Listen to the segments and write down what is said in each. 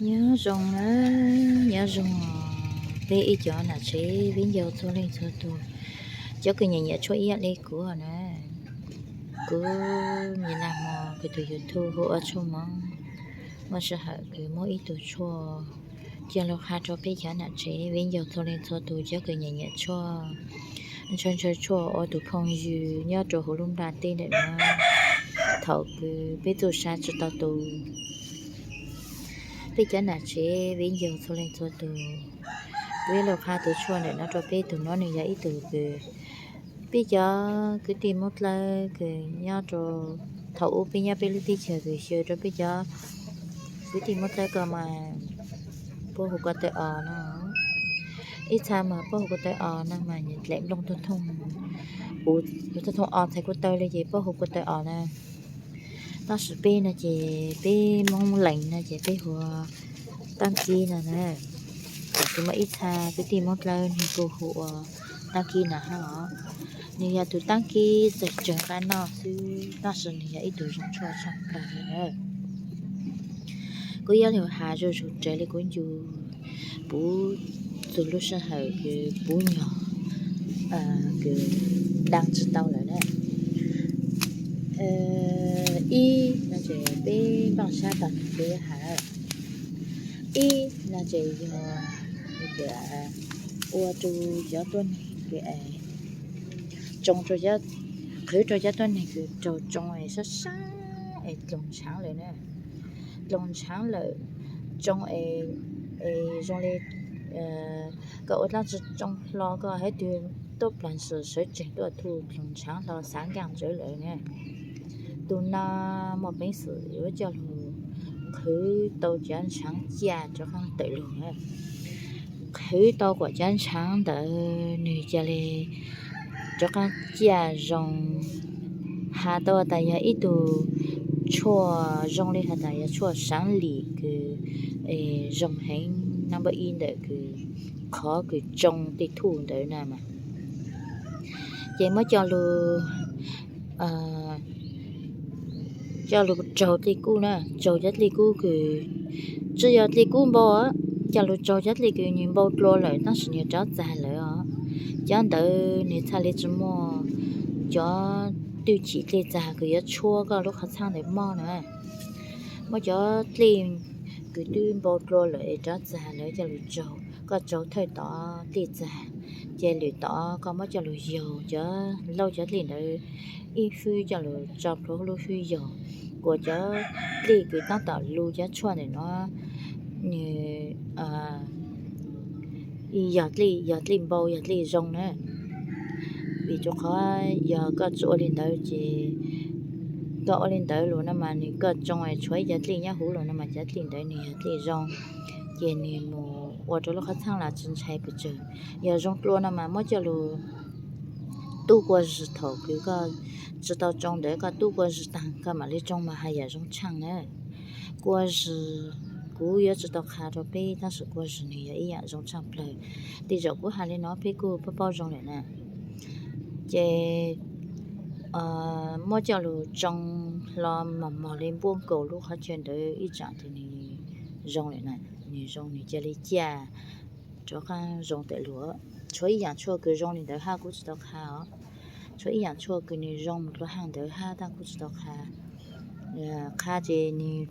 Nyob zoo na, nyob zoo peb ib cov nam tsev viv ncaus txhua leej txhua tus, cov kws nyiam nyiam tshuaj ib yam li kuv na. Kuv nyiam nag hmo kws tus YouTube hu ua Tshuaj Hmoob, muaj sij hawm kws muab ib tug tshuaj coj lug qha rau peb cov nam tsev viv ncaus txhua leej txhua tus, cov kws nyiam nyiam tshuaj, ntshaw ntshaw tshuaj ua tus phooj ywg nyob rau huv lub nplaj teb ntawm no. Thaum kws peb txuj sa tsi tau tu, peb cov nam tsev viv ncaus txhua leej txhua tus, kuv yuav lug qha tus tshuaj ntawm no rau peb. Tus no nws yog ib tug kws peb cov kwv tij Moob Dlawb kws nyob rau, thaum ub peb nyob peb lub teb chaws kws xyaw rau peb cov kwv tij Moob Dlawb ko mas puab hu ko taw os no. Ib txha mas puab hu ko taw os no mas nws dlaim nplooj tuaj thooj, u, tuaj thooj os txhais ko taw li ces puab hu ko taw os na. Tab sis peb no ces peb Moob Lees no ces peb hu ua taab kib no na. Kuv muaj ib txha kwv tij Moob Dlawb nws kuj hu ua taab kib no hab os. Nws yog tus taab kib txawg tsawg nqaj noj xwb, tab sis nws yog ib tug zoo tshuaj tshaj plaws li na. Kuv yuav lug has zuj zus raws li kuv ncu puv txug lub sij hawm kws puv nyuag kws dlaab tsi tau lawm na. Ib no ces peb npaj sab tas kuv yuav has. Ib no ces yog ua rau cov tuab neeg kws tsoo, qhwv rau cov tuab neeg kws raug tsoo es sab sab es dloos ntshav lawm na. Dloos ntshav lawm, tsoo es zoo li koj ua dlaab tsi tsoo hlo koj hab twg tuaj plag sawv tsees tuaj thu dloos ntshav hlo xav nkaaj ntsawv lawm na. Tus no muaj peev xwm yuav coj lug qhwv tau cov ntshav ciaj rov qaab tawm lug na. Qhwv tau kuas cov ntshav ntawd nwg ca le rov qaab ciaj zoo, has tau tas yog ib tug tshuaj zoo li has tas yog tshuaj saav lim kws zoo heev, nab npawb ib ntawm kws qhov kws tsoo tej thuj ntawd na mas. Ces muab coj lug, coj lug raug dlej kub na, raug cov dlej kub kws tsi yog dlej kub npau, coj lug raug cov dlej kws nwg npau dlua lawm tab sis nwg rov txag lawm os. Cov ntawd nwg txhaj le tsi muaj cov twj chim dlej txag kws yuav tshuab koj lub qhov txhaab ntawd mob na. Muab cov dlej kws twb npau dlua lawm es rov txag lawm coj lug raug, koj raug thawj tod dlej txag, ces lwm tod koj muab coj lug yaug cov, lauj cov dlej ntawd ib fwb coj lug tso plhuav lub fwb yaug, kuas cov dlej kws taab tom lug cov tshuaj ntawm no nwg yog dlej, yog dlej npau yog dlej zoo na. Vim rua qhov yog koj tsi ua li ntawd ces, koj ua li ntawd lug no mas nwg koj tsoo es tshuav ib cov dlej nyob huv lug no mas cov dlej ntawd nwg yog dlej zoo, ces nwg mus ua rau lub qhov txhaab los tsi ntshai pes tsawg. Yog zoo dlua no mas muab coj lug tub kua zws thaum kws koj tsi tau tsoo ntawd, koj tub kua zws taag koj mam li tsoo mas haj yam zoo tshaaj na. Kua zws, kuv yuav tsi tau qha rua peb tab sis kua zws nwg yog ib yaam zoo tshaaj plawg. Tej zaum kuv has li no peb kuj paub paub zoo lawm na. Ces muab coj lug tsoo hlo mos mos li npuab nkaus lub qhov chaw ntawd ib tsaam tes nwg zoo lawm na. Nwg zoo nwg ca le ciaj rov qaab zoo tawm lug. Tshuav ib yaam tshuaj kws zoo li ntawd hab kuv tsi tau qha os. Tshuav ib yaam tshuaj kws nwg zoo mus dlua hab ntawd hab tab kuv tsi tau qha. Qha ces nwg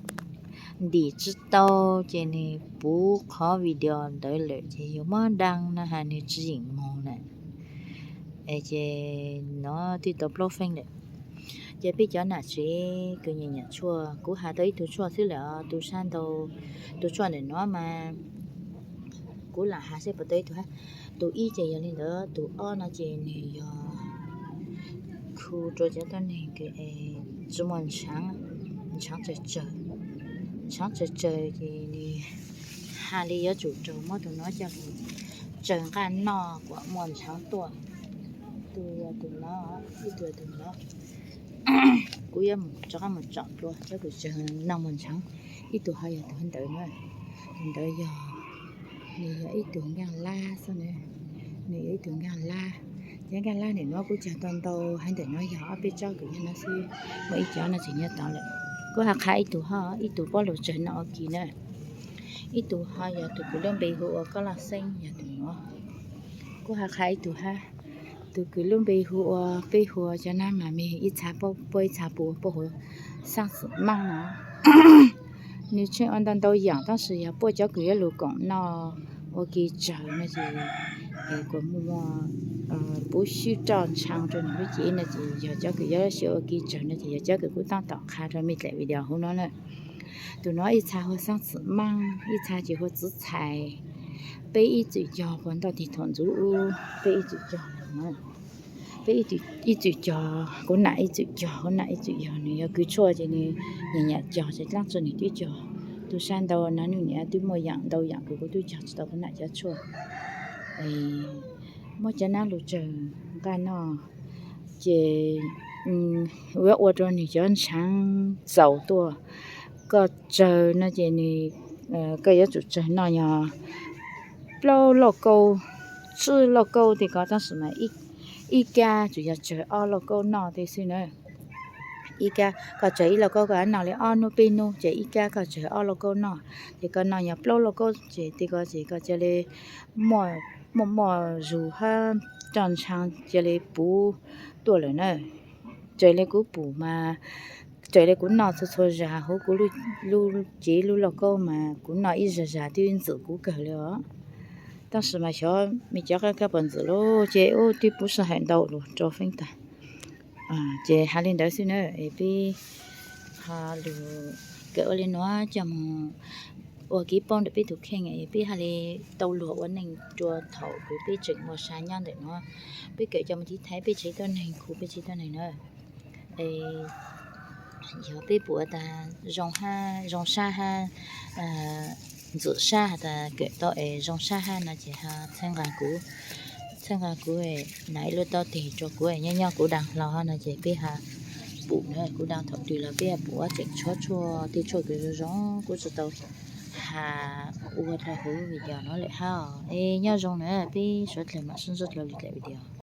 ntim tsi tau, ces nwg puv qhov video ntawd lawm ces yus muab dlaa no has nwg tsi yeem moog na. Es ces nov twb tau plaub feeb lawm. Ces peb cov nam tsev kws nyiam nyiam tshuaj, kuv has tau ib tug tshuaj xwb lawm, tus sab ntau, tus tshuaj ntawm no mas kuv lam has seb puas tau ib tug hab. Tus ib ces yog li ntawd, tus ob no ces nwg yog khu rua cov tuab neeg kws tsi muaj ntshaav, ntshaav tsawg tsawg, ntshaav tsawg tsawg ces nwg has li yuav tsum raug muab tus no coj lug tsaws nqaj noj kuas muaj ntshaav tuaj. Tus yog tus no, ib tug yog tus no. Kuv yuav rov qaab mus tsom dlua cov kws tsaws noj muaj ntshaav. Ib tug ho yog tus ntawd na, tus ntawd yog, nws yog ib tug nkaaj lab xwb na, nws yog ib tug nkaaj lab. Cov nkaaj lab ntawm no kuv cog tau ntau heev, ntawm no yog ob peb tsob kws nyob no xwb, muaj ib cov no tseem nyob tod lawm. Kuv has qha ib tug ho, ib tug puab lug tsaws noj ua ke na. Ib tug ho yog tus kwv lub npe hu ua Koj Laj Xeeb, yog tus nuav. Kuv ho qha ib tug hab, tus kwv lub npe hu ua, peb hu ua cov nab mas me ib txha puab ib txha puab, puab hu ua Xaab Xwm Maab no. Nws tseem ua ntau ntau yaam tab sis yog puab cov kws yuav lug koom noj ua ke tsawg no ces kuas muaj puv sib roj ntshaav rua nws lub cev no ces yog cov kws yuav xyaw ua ke tsawg no ces yog cov kws kuv taab tom qha rua mej dlaim video huv nuav na. Tus nuav ib txha hu ua Xaab Xwm Maab, ib txha ces hu ua Txwv Txhais. Peb ib txwm cog puag ntoj teg thaum ntxuv ub, peb ib txwm cog, peb ib txwm cog, kuv nam ib txwm cog, kuv nam ib txwm yog, nws yog kws tshuaj ces nws nyam nyam cog ces dlaab tsi nws twb cog. Tug sab ntau no nws niam twb muaj yaam ntau yaam kws kuv twb cog tsis tau kuv nam cov tshuaj. Muab cov nab lug tsawg nqaj noj ces yuav ua rua nws cov ntshaav txaus tuaj. Koj tsawg no ces nws, koj yuav tsum tsawg noj yog plaub lauj kaub, tsib lauj kaub tej ko tab sis mas ib kab tsuas yog tsawg ob lauj kaub noj tej xwb na. Ib kab koj tsawg ib lauj kaub koj noj li ob hnub peb hnub ces ib kab koj tsawg ob lauj kaub noj ces koj noj yog plaub lauj kaub ces tej ko ces koj cia li muaj muaj zug hab roj ntshaav cia li puv tuaj lawm na. Raws li kuv pum mas, raws li kuv noj txhua txhua zag huv kuv lub cev lub lauj kaub mas kuv noj ib zag zag twb ntxim kuv kawg li os. Tab sis mas xyov mej cov qab kab puas ntxim lawm ces ub twb pub sij hawm ntau lug rau feeb tag. Ces has li ntawd xwb na, es peb ho lug kawm ua li nuav coj moog ua kev paub ntawm peb tug kheej es peb haj li tau luag ua neej rua thaum kws peb tseem ua sa nyob ntawm nuav. Peb kawm coj moog tiv thaiv peb tsev tuab neeg, khu peb tsev tuab neeg na. Es yog peb pum tas zoo, zoo sab hab ntxim sab has tas kawm tau es zoo sab hab no ces ho txhawb nqa kuv, txhawb nqa kuv, nam ib lub taub teg rua kuv, nyob nyob kuv dlaag hlo no ces peb ho pum na, kuv dlaag thaum twg los peb pum ob tseem tshuab tshuaj tej tshuaj kws zoo zoo kuv tsi tau has ua rua huv video nuav lawm hab. Es nyob zoo na, peb suav dlawg mam sib ntsib dlua lwm daim video.